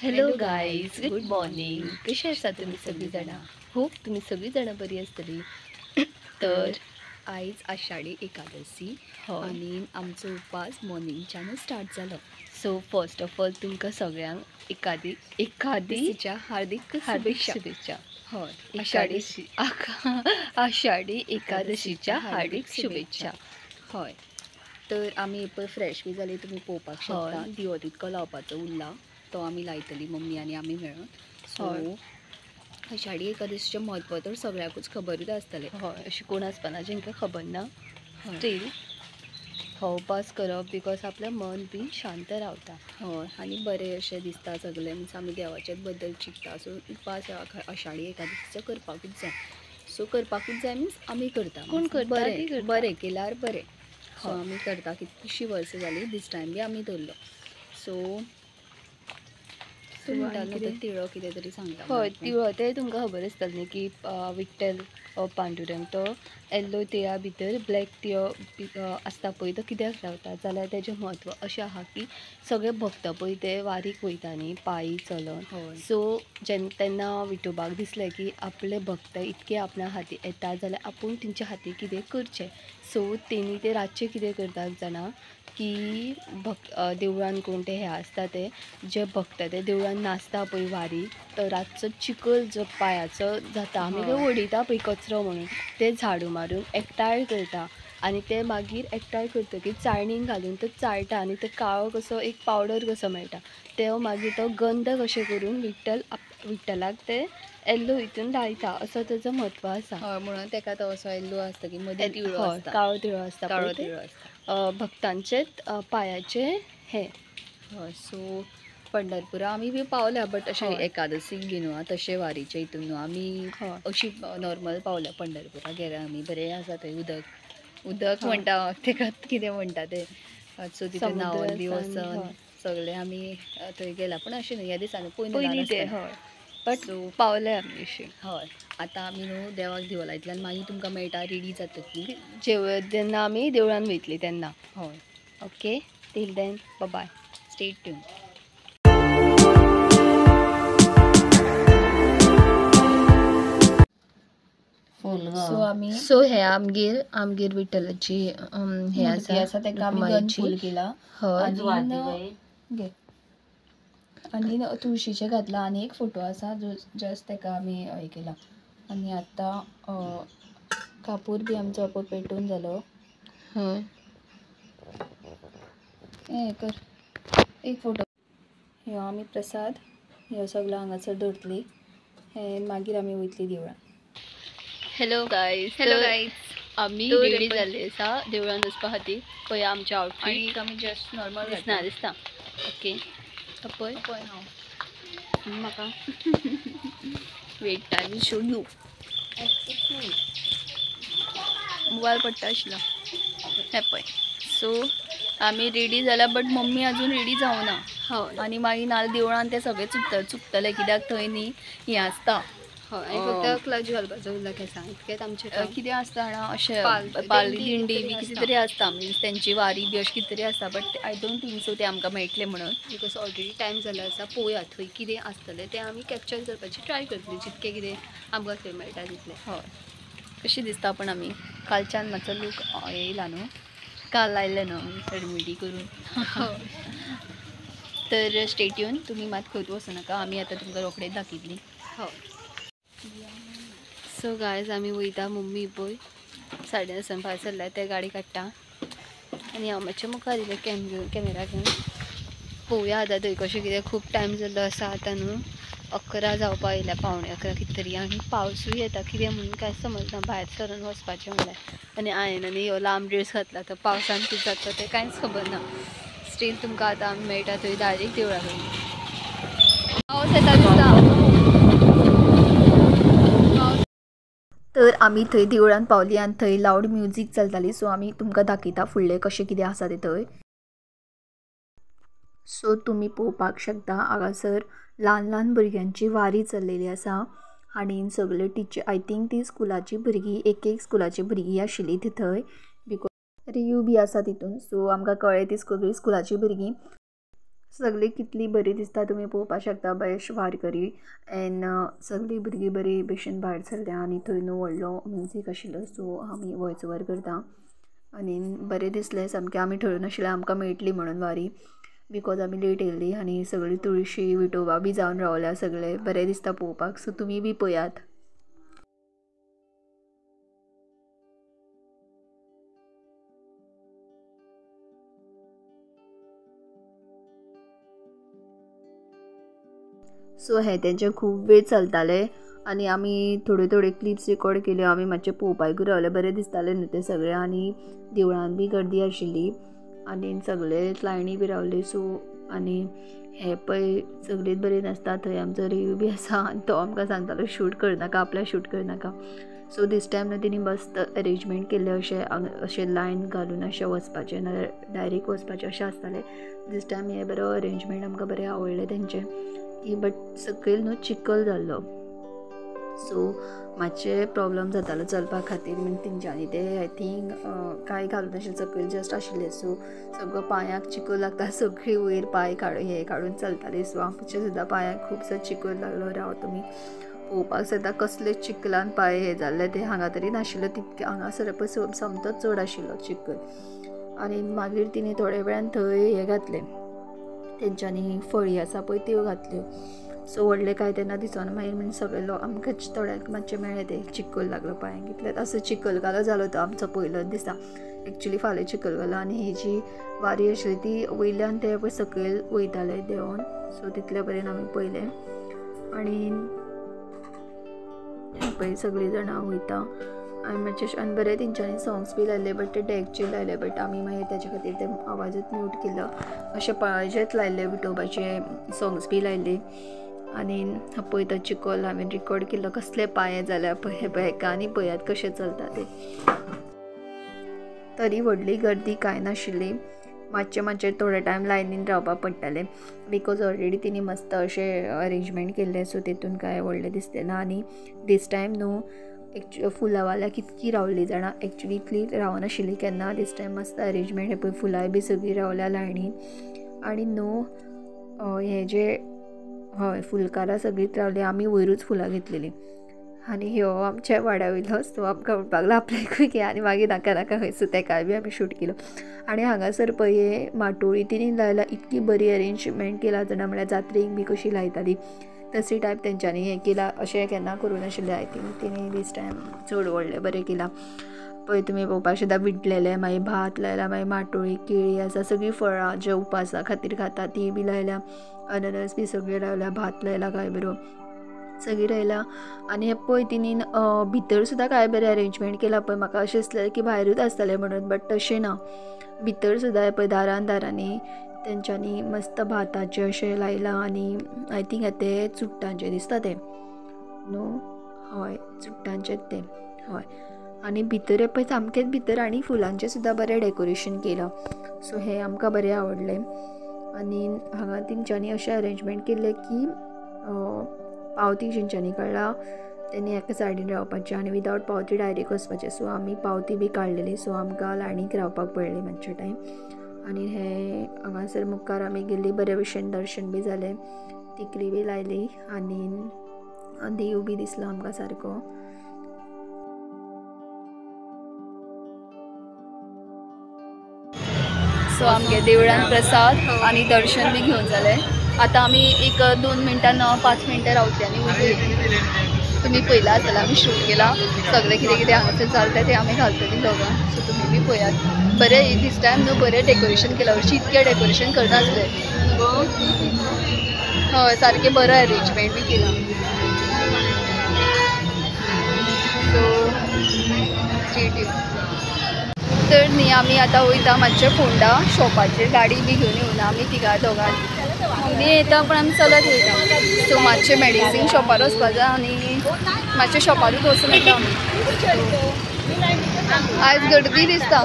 Hello guys, good morning. कशी आसा तुमी सगळीं जाणां? होप तुमी सगळीं जाणां बरी आसतली. तर आयज आषाढी एकादशी हय. आनी आमचो उपास मॉर्निंगच्यानूच स्टार्ट जालो. सो फर्स्ट ऑफ ऑल तुमकां सगळ्यांक एकादी एकादशीच्या हार्दिक हार्दिक शुभेच्छा. शुभेच्छा. हय, आषाढी एकादशी आषाढी एकादशीच्या हार्दिक शुभेच्छा. हय, तर आमी पळय फ्रेश बी जाली, तुमी पळोवपाक शकता. दिवो तितको लावपाचो उरला, तो आमी लायतली मम्मी आनी आमी मेळून. सो आषाढी एकादशीचें म्हत्व तर सगळ्याकूच खबरूच आसतलें. हय, अशें कोण आसपाना जेंकां खबर ना. स्टील हो उपास करप because आपलें मन बी शांत रावता. हय, आनी बरें अशें दिसता सगळें. मिन्स आमी देवाच्याच बद्दल चिंतता. सो उपास आषाढी एकादशीचो करपाकूच जाय. सो करपाकूच जाय मिन्स आमी करता. कोण करता ती बरें करता. बरें केल्यार बरें. सो आमी करता कितलींशीं वर्सां जालीं, दीस टायम बी आमी धरलो. सो तूं म्हणटा न्हू तो तिळो कितें तरी सांगता. हय, तिळो तें तुमकां खबर आसतलें न्ही की विठ्ठल पांडुरंग तो येल्लो तिळा भितर ब्लॅक तिळो आसता पळय, तो कित्याक लावता जाल्यार तेजें म्हत्व अशें आहा की सगळे भक्त पळय ते वारीक वयता न्ही पांयी चलोन. सो जेन्ना तेन्ना विठोबाक दिसलें की आपले भक्त इतके आपल्या हाती येता जाल्यार आपूण तेंच्या खातीर कितें करचें. सो तेणी ते रातचें कितें करतात जाणा की भक्त देवळान कोण ते हे आसता ते जे भक्त ते देवळान नाचता पळय वारी, तो रातचो चिखल जो पांयाचो जाता आमी ते वडयता पळय कचरो म्हणून, ते झाडू मारून एकठांय करता आनी ते मागीर एकठांय करतकीर चाळणीन घालून तो चाळटा आनी तो काळो कसो एक पावडर कसो मेळटा, तो मागीर तो गंध कशें करून विठ्ठल विठ्ठलाक ते येल्लो हितून लायता, असो तेजो म्हत्व आसा. हय, म्हणून तेका तो असो येल्लो आसता की मदीं तिळो आसता, काळो तिळो आसता, काळो तिळो आसता भक्तांचेच पांयाचे हे. हय, सो पंढरपुरा आमी बी पावल्या, बट अशें एकादशीक बी न्हू तशें वारीचे हितून न्हू, आमी अशी नॉर्मल पावल्या पंढरपुरा गेल्या आमी. बरें आसा थंय उदक उदक म्हणटा तेका कितें म्हणटा तें. सो तितून न्हांवन बी वचन सगळें आमी थंय गेला, पूण अशें न्हू ह्या दिसांनी पयलीं ते. हय, बट पावले आमी अशें. हय, आतां आमी न्हू देवाक दिवो लायतले आनी मागीर तुमकां मेळटा रेडी जातकीर जेन्ना आमी देवळान वयतली तेन्ना. हय, okay, till then bye, stay tune. So आमी सो हे आमगेर आमगेर विठ्ठलाची हे आसा, तेका आमी गन फूल केला. हय, आनी तुळशीचें घातलां आनी एक फोटो आसा जो जस्ट तेका आमी हें केला. आनी आतां कापूर बी आमचो पळय पेटोवन जालो. हय, हें कर एक फोटो. ह्यो आमी प्रसाद ह्यो सगळो हांगासर दवरतली, हे मागीर आमी वयतली देवळान. हॅलो गायज, हॅलो गायज, आमी रेडी जाल्ले आसा देवळान वचपा खातीर. पळय आमचें आउटफीट, आमी जस्ट नॉर्मल दिसना दिसता. ओके, पळय पळय हांव म्हाका wait, I will show you. Mobile पडटा आशिल्लो हें पळय. सो आमी रेडी जाल्या, बट मम्मी अजून रेडी जावना. हय, आनी मागीर नाल्यार देवळान ते सगळे चुकतले कित्याक थंय न्ही हें आसता. हय, आनी फक्त क्लच घालपाचो उरला केंसांक, इतकेंच आमचें. कितें आसता जाणा अशें पाल दिंडी बी कितें तरी आसता, मिन्स तेंची वारी बी अशें कितें तरी आसता, but I don't think so ते आमकां मेळटलें म्हणून, because already time जाल्लो आसा. पळोवया थंय कितें आसतलें तें आमी कॅप्चर करपाची ट्राय करतली, जितकें कितें आमकां थंय मेळटा तितलें. हय, कशी दिसता पण आमी कालच्यान मातसो लूक येयला न्हू, काल लायलें न्हू आमी रेडमेडी करून. तर स्टे ट्यून, तुमी मात खंयच वचूं नाका, आमी आतां तुमकां रोखडेच दाखयतली. हय, सो गायज आमी वयता, मम्मी पळय 9:30 भायर सरल्या, ते गाडी काडटा आनी हांव मातशें मुखार येयलें कॅमेरा घेवन. पळोवया आतां थंय कशें कितें. खूब टायम जाल्लो आसा आतां न्हू, 11 जावपा येयल्या, 10:45 कितें तरी, आनी पावसूय येता कितें म्हणून कांयच समजना भायर सरून वचपाचें म्हणल्यार. आनी हांवें आनी ह्यो लांब ड्रेस घातला, तो पावसान कितें जाता तें कांयच खबर ना. स्टील तुमकां आतां आमी मेळटा थंय डायरेक्ट देवळा कडेन. पावस येता दिसता. तर आमी थंय देवळान पावली आनी थंय लावड म्युजीक चलताली. सो आमी तुमकां दाखयता फुडलें कशें कितें आसा तें थंय. सो तुमी पळोवपाक शकता हांगासर ल्हान ल्हान भुरग्यांची वारी चल्लेली आसा आनी सगळे टिचर, I think ती स्कुलाची भुरगीं, एक एक स्कुलाची भुरगीं आशिल्ली ती थंय, because Riyu बी आसा तितून. सो आमकां कळ्ळें ती सगळीं स्कुलाची भुरगीं. सगळीं कितली बरी दिसता तुमी पळोवपाक शकता बरें वारकरी एन्ड सगळीं भुरगीं बरी भशेन भायर सरल्या आनी थंय न्हू व्हडलो म्युजीक आशिल्लो सो आमी वॉयस ओवर करता आनी बरें दिसलें सामकें. आमी ठरोवन आशिल्लें आमकां मेळटली म्हणून वारी because आमी लेट येयल्ली आनी सगळी तुळशी विठोबा बी जावन रावल्या सगळे बरें दिसता पळोवपाक. सो तुमी बी पळयात. सो हे तेंचे खूब वेळ चलताले आनी आमी थोड्यो थोड्यो क्लिप्स रिकॉर्ड केल्यो. आमी मातशें पळोवपाकूय रावले, बरें दिसतालें न्हू तें सगळें. आनी देवळान बी गर्दी आशिल्ली आनी सगळे लायनी बी रावले. सो आनी हे पळय सगळींच बरीं नासता, थंय आमचो रेव बी आसा आनी तो आमकां सांगतालो शूट करनाका, आपल्याक शूट करनाका. सो दीस टायम न्हू तेणी मस्त अरेंजमेंट केल्लें, अशें अशें लायन घालून अशें वचपाचें नाल्यार डायरेक्ट वचपाचें अशें आसतालें. दीस टायम हें बरो अरेंजमेंट आमकां बरें आवडलें तेंचें की बट सकयल न्हू चिखल जाल्लो सो मातशें प्रोब्लम जातालो चलपा खातीर. म्हण तेंच्यांनी ते I think कांय घालून नाशिल्लें, सकयल जस्ट आशिल्लें. सो सगळो पांयाक चिखल लागता, सगळी वयर पांय काडून हे काडून चलताली. सो आमचे सुद्दां पांयाक खुबसो चिखल लागलो. राव तुमी पळोवपाक सुद्दां कसले चिखलान पांय हे जाल्ले ते हांगा तरी नाशिल्लो तितके, हांगासर पळय समतोच चड आशिल्लो चिखल. आनी मागीर तिणें थोड्या वेळान थंय हें घातलें, तेंच्यांनी फळी आसा पळय त्यो घातल्यो. सो व्हडलें कांय तेन्ना दिसना मागीर म्हण सगळे लोक आमकां थोड्यांक मातशें मेळ्ळें तें चिखल लागलो पांयांक इतलें. असो चिखलकालो जालो तो आमचो पयलोच दिसा. एक्चुली फाल्यां चिखलकालो आनी ही जी वारी आशिल्ली ती वयल्यान ते पळय सकयल वयताले देंवोन. सो तितले पर्यंत आमी पळयलें आनी पळय सगळीं जाणां वयता आनी मातशें आनी बरें तेंच्यांनी सोंग्स बी लायले बट ते डॅकचेर लायले बट आमी मागीर तेच्या खातीर ते आवाजूच म्यूट केलो. अशें पांयजेच लायले विठोबाचे सोंग्स बी लायले आनी पळय तो चिखल हांवें रिकॉर्ड केल्लो कसले पांये जाल्या पळय पळय हेका आनी पळयात कशें चलता ते. तरी व्हडली गर्दी कांय नाशिल्ली, मातशें मातशें थोडे टायम लायनीन रावपाक पडटालें because already तिणी मस्त अशें अरेंजमेंट केल्लें. सो तेतून कांय व्हडलें दिसलें ना. आनी दीस टायम न्हू एक्चुअली फुलां वाल्यां कितकी रावली जाणां, एक्चुली इतली रावनाशिल्ली केन्ना. दीस टायम मस्त अरेंजमेंट पळय फुलांय बी सगळीं रावल्या लायनीन. आनी न्हू हें जे हय फुलकारां सगळींच रावलीं, आमी वयरूच फुलां घेतलेलीं. आनी ह्यो आमच्या वाड्या वयलो सो आमकां म्हणपाक लागलो आपल्याकूय घे आनी मागीर नाका नाका खंय. सो तेकाय बी आमी शूट केलो. आनी हांगासर पळय माटोळी तिणी लायला, इतकी बरी अरेंजमेंट केला जाणा, म्हळ्यार जात्रेक बी कशी लायताली तशी टायप तेंच्यांनी हें केलां. अशें केन्ना करूं नाशिल्लें I think तेणी दीस टायम चड व्हडलें बरें केलां. पळय तुमी पळोवपाक शकता विटलेलें, मागीर भात लायला, मागीर माटोळी केळी आसा, सगळीं फळां जे उपासा खातीर खाता ती बी लायल्या, अननस बी सगळें लायल्या, भात लायला काय बरो सगळीं लायला. आनी हें पळय तिणें भितर सुद्दां काय बरें अरेंजमेंट केलां पळय. म्हाका अशें दिसलें की भायरूच आसतलें म्हणून बट तशें ना, भितर सुद्दां पळय दारान दारांनी तेंच्यांनी मस्त भाताचें अशें लायलां. आनी I think तें चुट्टांचें दिसता तें न्हू, हय चुट्टांचेंच तें हय. आनी भितर पळय सामकेंच भितर आनी फुलांचें सुद्दां बरें डेकोरेशन केलां. सो हें आमकां बरें आवडलें. आनी हांगा तेंच्यांनी अशें अरेंजमेंट केल्लें की पावती जेंच्यांनी काडला तेणी एका सायडीन रावपाचें आनी विदावट पावती डायरेक्ट वचपाचें. सो आमी पावती बी काडलेली, सो आमकां लायनीक रावपाक पडलें मातशें टायम. आनी हे हांगासर मुखार आमी गेल्ली, बरे भशेन दर्शन बी जालें, तिकरी बी लायली आनी देव बी दिसलो आमकां सारको. सो आमगे देवळान प्रसाद आनी दर्शन बी घेवन जालें. आतां आमी एक 2 मिनटां 5 मिनटां रावतली आनी वयतली. तुमी पळयलां जाल्यार आमी शूट केलां सगळें कितें कितें हांगासर चलता तें आमी घालतलीं दोगां. सो तुमी बी पळयात. बरें दीस टायम न्हू बरें डेकोरेशन केलां, हरशीं इतकें डेकोरेशन करनासलें. हय सारकें बरें अरेंजमेंट बी केलां. So stay tune. तर न्ही आमी आतां वयता मातशें फोंडा शॉपाचेर, गाडी बी घेवन येवना आमी तिगा दोगां, मम्मी येता पण आमी चलत वयता. सो मातशें मेडिसीन शॉपार वचपा जाय आनी मातशें शॉपारूच वचून येता आमी. आयज गर्दी दिसता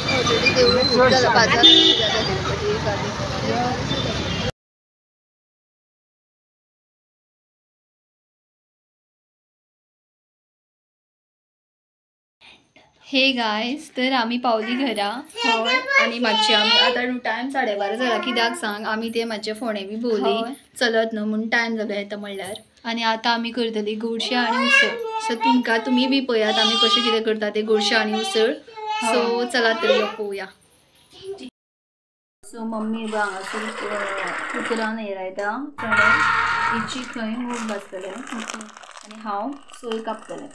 ऑलरेडी, देवूळ खूब जाला, बाजार जाला गणपती गाडी. हे गायज, तर आमी पावली घरा. हय, आनी मातशें आमी आतां टायम 12:30 जाला. कित्याक सांग, आमी ते मातशे फोणे बी भोंवली चलत न्हू म्हूण टायम जालो येता म्हणल्यार. आनी आतां आमी करतली गोडशें आनी उसळ. सो तुमकां तुमी बी पळयात आमी कशें कितें करता ते गोडशें आनी उसळ. सो चला तर पळोवया. सो मम्मी हांगासर कुकरान हें लायता चणे, इची खंय मूग भाजतले आनी हांव सोय कापतलें.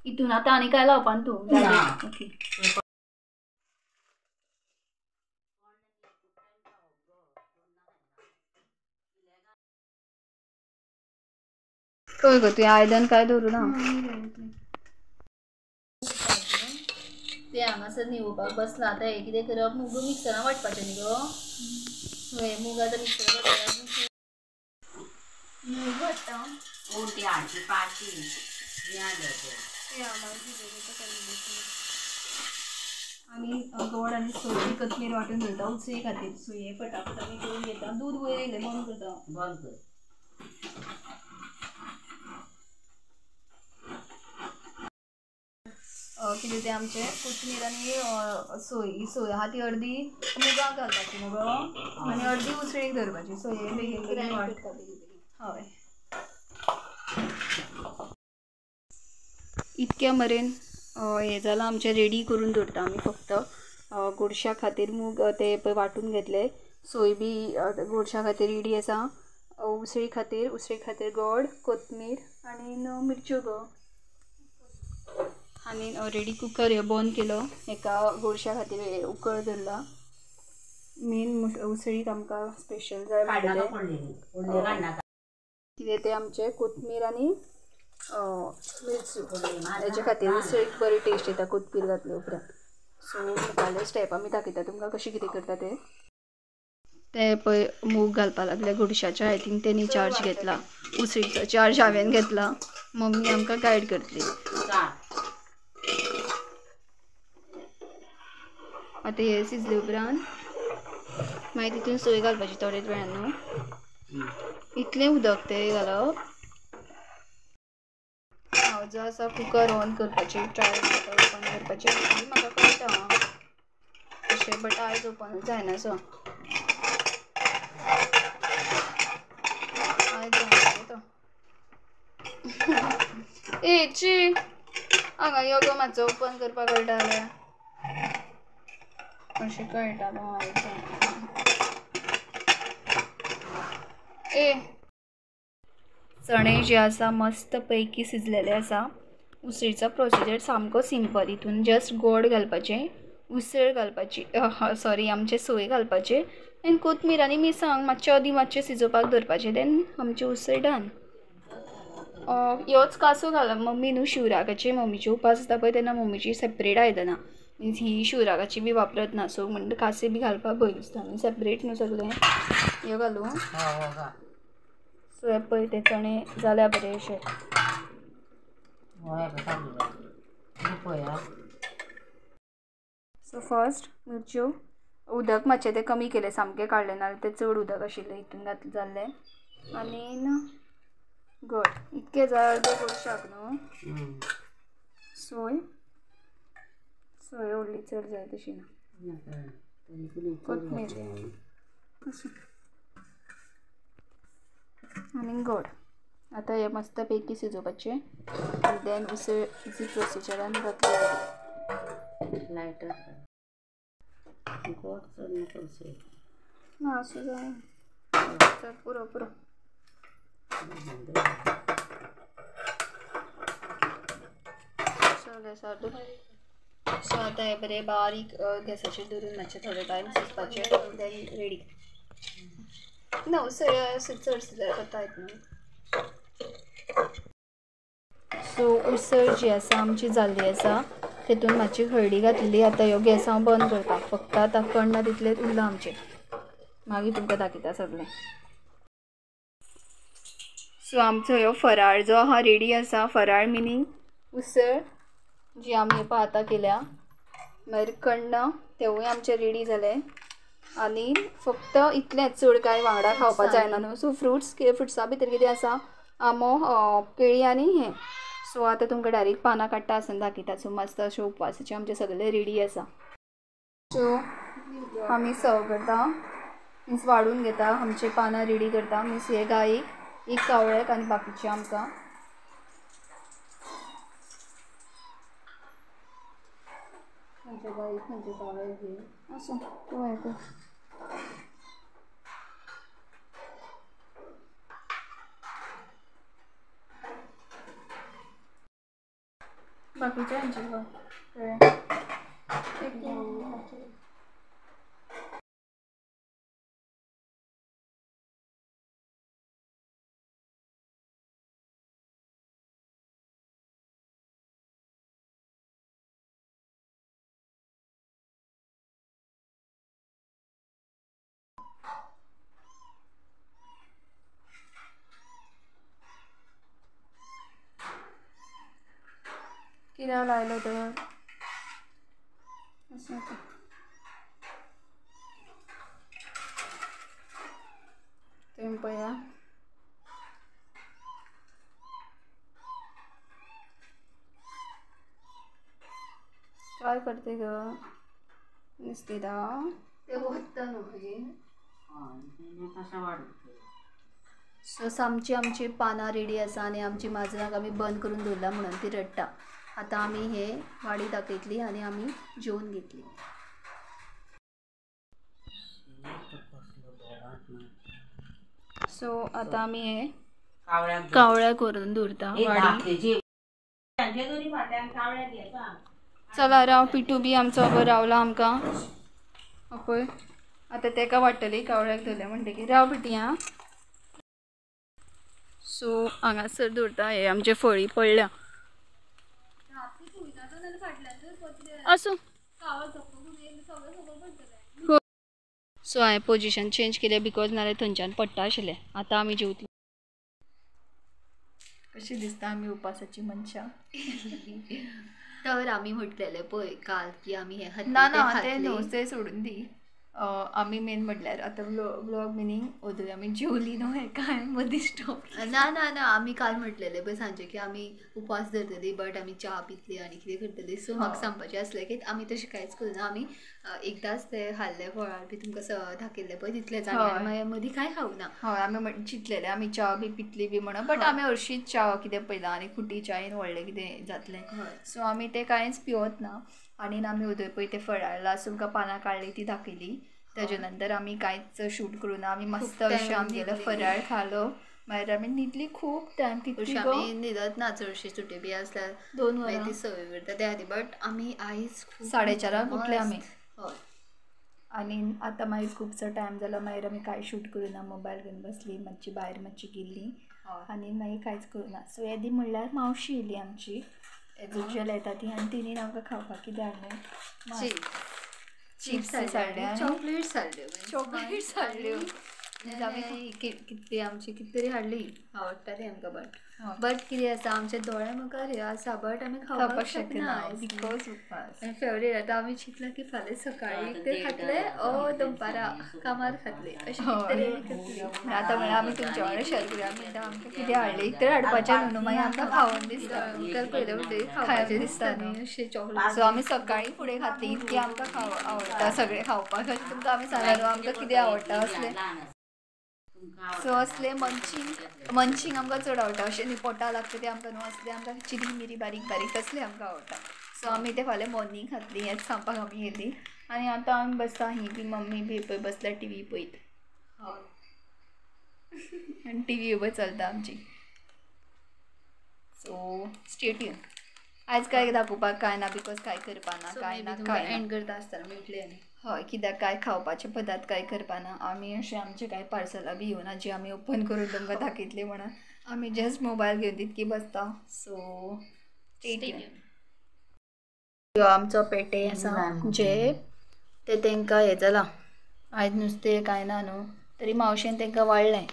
इतून आतां आनी काय लावपा तूं? ओके. खंय गो तुवें आयदन काय दवरूं ना? ते हांगासर न्हिवोवपाक बसलां. आतां हें कितें करप, मूग मिक्सरान वांटपाचें न्ही गो. सो हें मूग आतां मिक्सरान मूग वांट्टा. आमी गोड आनी सोय कोथमीर वांटून दवरता उसळी खातीर. सो हें फटाफट आमी करून घेता. दूद वयर येयलें, बंद करता. बंद कर. कितें तें आमचें कोथमीर आनी सोय, ही सोय आहा ती अर्दी मुगाक घालपाची मुगो आनी अर्दी उसळीक धरपाची. सो हें बेगीन बेगीन वांटता. हय, इतक्या मरेन हें जालां आमचें रेडी करून दवरता आमी. फक्त गोडश्या खातीर मूग ते पळय वांटून घेतले, सोय बी गोडश्या खातीर रेडी आसा. उसळी खातीर, उसळी खातीर गोड, कोथमीर आनी मिरच्यो गो. आनी ऑलरेडी कुकर ह्यो बंद केलो, हेका गोडश्या खातीर उकळ धरला. मेन उसळीक आमकां स्पेशल जाय म्हणटा कितें तें आमचें कोथमीर आनी मिरच्यो. हेजे खातीर उसळीक बरी टेस्ट येता कोथमीर घातले उपरांत. सो मुखाल्ले स्टेप आमी दाखयता तुमकां कशें कितें करता तें. ते पळय मूग घालपा लागले गोडशाचे. I think तेणी चार्ज घेतला, उसळीचो चार्ज हांवें घेतला. मम्मी आमकां गायड करतली. आतां हें शिजले उपरांत मागीर तितून सोय घालपाची थोडेच वेळान न्हू. इतलें उदक तें घालप. हांव जो आसा कुकर ऑन करपाची ट्राय करता, ओपन करपाची. म्हाका कळटा तशें, बट आयज ओपनूच जायना. सो आयज जायना तो. ए ची हांगा यो गो, मातसो ओपन करपाक कळटा जाल्यार अशें कळटा आयज. ए चणे जे आसा मस्त पैकी शिजलेले आसा. उसळीचो प्रोसिजर सामको सिंपल. हितून जस्ट गोड घालपाचें, उसळ घालपाची, सॉरी आमचें सोय घालपाचें आनी कोथमीर आनी मिरसांग मातशें अदी मातशें शिजोवपाक दवरपाचें. देन आमचें उसळ डन. ह्योच कासो घालप मम्मी न्हू शिवराकाचे. मम्मीचे उपास आसता पळय तेन्ना मम्मीची सेपरेट आयदनां, मिन्स ही शिवराकाची बी वापरत ना. सो म्हणटा कासे बी घालपाक भंय दिसता, सेपरेट न्हू सगळें. ह्यो घालूं. सो हे पळय ते चणे जाल्या बरे अशे. सो फर्स्ट मिरच्यो, उदक मातशें तें कमी केलें, सामकें काडलें ना, तें चड उदक आशिल्लें हितून घातलें जाल्लें. आनी गोड इतकें जाय अर्दे गोडशाक न्हू. सोय, सोय व्हडली चड जाय तशी ना. कोथमीर आनी गोड. आतां हें मस्त पैकी शिजोवपाचें आनी देन उसळ इजी प्रोसिजरान जातलें. ना आसूं जाय, चल पुरो पुरो. सो आतां हें बरें बारीक गॅसाचेर दवरून मातशें थोडो टायम शिजपाचें, देन रेडी. ना उसळ चड शिजल्यार कोता येता न्हू. सो उसळ जी आसा आमची जाल्ली आसा, तेतून मातशी हळदी घातलेली. आतां ह्यो गॅस हांव बंद करता. फक्त आतां कण्णां तितलेंच उरलां आमचें, मागीर तुमकां दाखयता सगळें. सो आमचो ह्यो फराळ जो आहा रेडी आसा. फराळ मिनींग उसळ जी आमी पळय आतां केल्या, मागीर कण्णां तेवूय आमचें रेडी जालें. आनी फक्त इतलेंच, चड कांय वांगडा खावपाक जायना न्हू. सो फ्रुट्स, फ्रुट्सां भितर कितें आसा, आंबो, केळी आनी हें. सो आतां तुमकां डायरेक्ट पानां काडटा आसतना दाखयता. सो मस्त अशें उपवासाचें आमचें सगळें रेडी आसा. सो आमी सर्व करता मिन्स वाडून घेता आमचे पानां रेडी करता मिन्स हे गायेक एक कावळ्याक आनी बाकीचे आमकां. खंयच्या गायेक खंयच्या कावळ्याक घे आसूं तूं हें कर. बाकीचे हांचे कळ्ळें. कित्याक लायलो तर आसूं आतां. तुमी पळया काय करते ग नुस्तें ते वता न्हू मागीर. सो सामची आमची पानां रेडी आसा आनी आमची माजराक आमी बंद करून दवरला म्हणून ती रडटा. आतां आमी हे वाडी दाखयतली आनी आमी जेवन घेतली. सो आतां आमी हे कावळ्याक व्हरून दवरता वाडी. चला राव पिटू बी आमचो बरो रावला आमकां पळय. आतां तेका वाडटली कावळ्याक धरलें म्हणटकीर. राव पिटी आं. सो हांगासर दवरता हे आमचे फळी पडल्या. आसूं. सो हांवें पोजिशन चेंज केलें because नाल्यार थंयच्यान पडटा आशिल्लें. आतां आमी जेवतली. कशी दिसता आमी उपासाची मनशां. तर आमी म्हटलेलें पळय काल की आमी हें ना ना तें न्हू तें सोडून दी. आमी मेन म्हटल्यार आतां व्लॉग मिनींग ओदूय आमी जेवली न्हू हें काय मदीं स्टॉप. ना ना ना आमी काल म्हटलेलें पळय सांजे की आमी उपास धरतली बट आमी च्या पितली आनी कितें करतली. सो म्हाका सांगपाचें आसलें की आमी तशें कांयच करूना. आमी एकदांच ते खाल्ले फळार बी तुमकां दाखयल्लें पळय तितलेंच आमी मागीर मदीं कांय खावना. हय आमी चिंतलेलें आमी च्या बी पितली बी म्हणून बट आमी हरशींच च्या कितें पळयलां आनी खुटी च्यायेन व्हडलें कितें जातलें. सो आमी तें कांयच पिवत ना. आनी आमी उदय पळय तें फळार तुमकां पानां काडली ती दाखयली. तेजे नंतर आमी कांयच शूट करूं ना. आमी मस्त अशें आमगेलो फराळ खालो. मागीर आमी न्हिदली खूब टायम. कितली आमी न्हिदत ना चडशी सुटी बी आसल्यार 2 वरां ती सवय उरता त्या खातीर. बट आमी आयज 4:30 उठले आमी. आनी आतां मागीर खुबसो टायम जालो. मागीर आमी कांय शूट करूं ना. मोबायल घेवन बसली मातशी भायर मातशी गेल्ली आनी मागीर कांयच करूं ना. सो येदी म्हणल्यार मावशी येयली आमची एज युजल येता ती आनी तिणें आमकां खावपाक कितें हाडलें चिप्स हाडले चॉकलेट्स हाडल्यो चॉकलेट्स हाडल्यो. कितली आमची कितें तरी हाडली आवडटा ती आमकां. बट बट कितें आसा आमच्या दोळ्या मुखार हें आसा बट आमी खावपाक शकना because उपास. आनी फेवरेट आतां आमी चिंतलां की फाल्यां सकाळीं ते खातले ओ दनपारां कामार खातले अशें कितें तरी आमी खातली. आतां म्हळ्यार आमी तुमच्या वांगडा शेअर करुया म्हणटा आमकां कितें हाडलें एक तर हाडपाचें न्हू मागीर आमकां खावन दिसता पयलें म्हणटकीर खावपाचें दिसता न्ही अशें चॉकलेट. सो आमी सकाळीं फुडें खातली इतकी आमकां आवडटा सगळें खावपाक. अशें तुमकां आमी सांगला न्हू आमकां कितें आवडटा असलें. सो असले मंचींग मंचींग आमकां चड आवडटा. अशें न्ही पोटा लागता तें आमकां न्हू असलें आमकां चिरी मिरी बारीक बारीक तसलें आमकां आवडटा. सो आमी तें फाल्यां मॉर्निंग खातली हेंच सांगपाक आमी येयली. आनी आतां आमी बसता ही बी मम्मी बी पळय बसल्या टी व्ही पळयत. आनी टी व्ही पळय चलता आमची. So stay tune. आयज काय दाखोवपाक कांय ना because कांय करपा ना कांय ना कांय एंड करता आसतना मेळटली. आनी हय कित्याक कांय खावपाचे पदार्थ कांय करपा ना. आमी अशें आमचें कांय पार्सलां बी येवना जी आमी ओपन करून तुमकां दाखयतली म्हणून आमी जस्ट मोबायल घेवन तितकी बसता. So stay tune. ह्यो आमचो पेटे आसा जे ते तांकां हें जालां आयज नुस्तें कांय ना न्हू तरी मावशेन तांकां वाडलें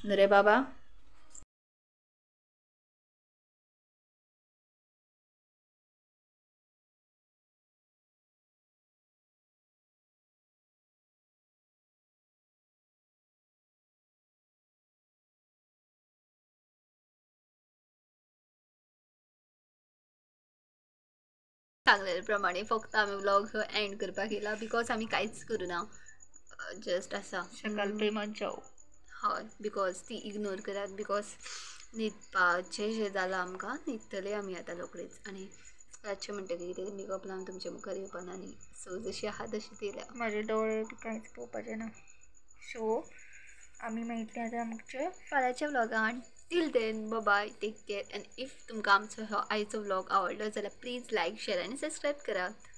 न्हू रे बाबा. सांगलेले प्रमाणे फक्त आमी व्लॉग हो एंड करपाक येयला because आमी कांयच करूं ना, जस्ट आसा शकल पे मत जाओ. हय, because ती इग्नोर करात because न्हिदपाचें जें जालां आमकां, न्हिदतले आमी आतां रोखडीच. आनी रातचें म्हणटकीर कितें मेकअप लावन तुमच्या मुखार येवपा ना न्ही, सो जशी आहा तशी येयल्या. म्हाजे दोळे बी कांयच पळोवपाचें ना. सो आमी मेळटले आतां आमचे फाल्यांच्या व्लॉगान. Till then bye, take care. And if तुमकां आमचो हो आयचो व्लॉग आवडलो जाल्यार प्लीज लायक, शेअर आनी सबस्क्रायब करात.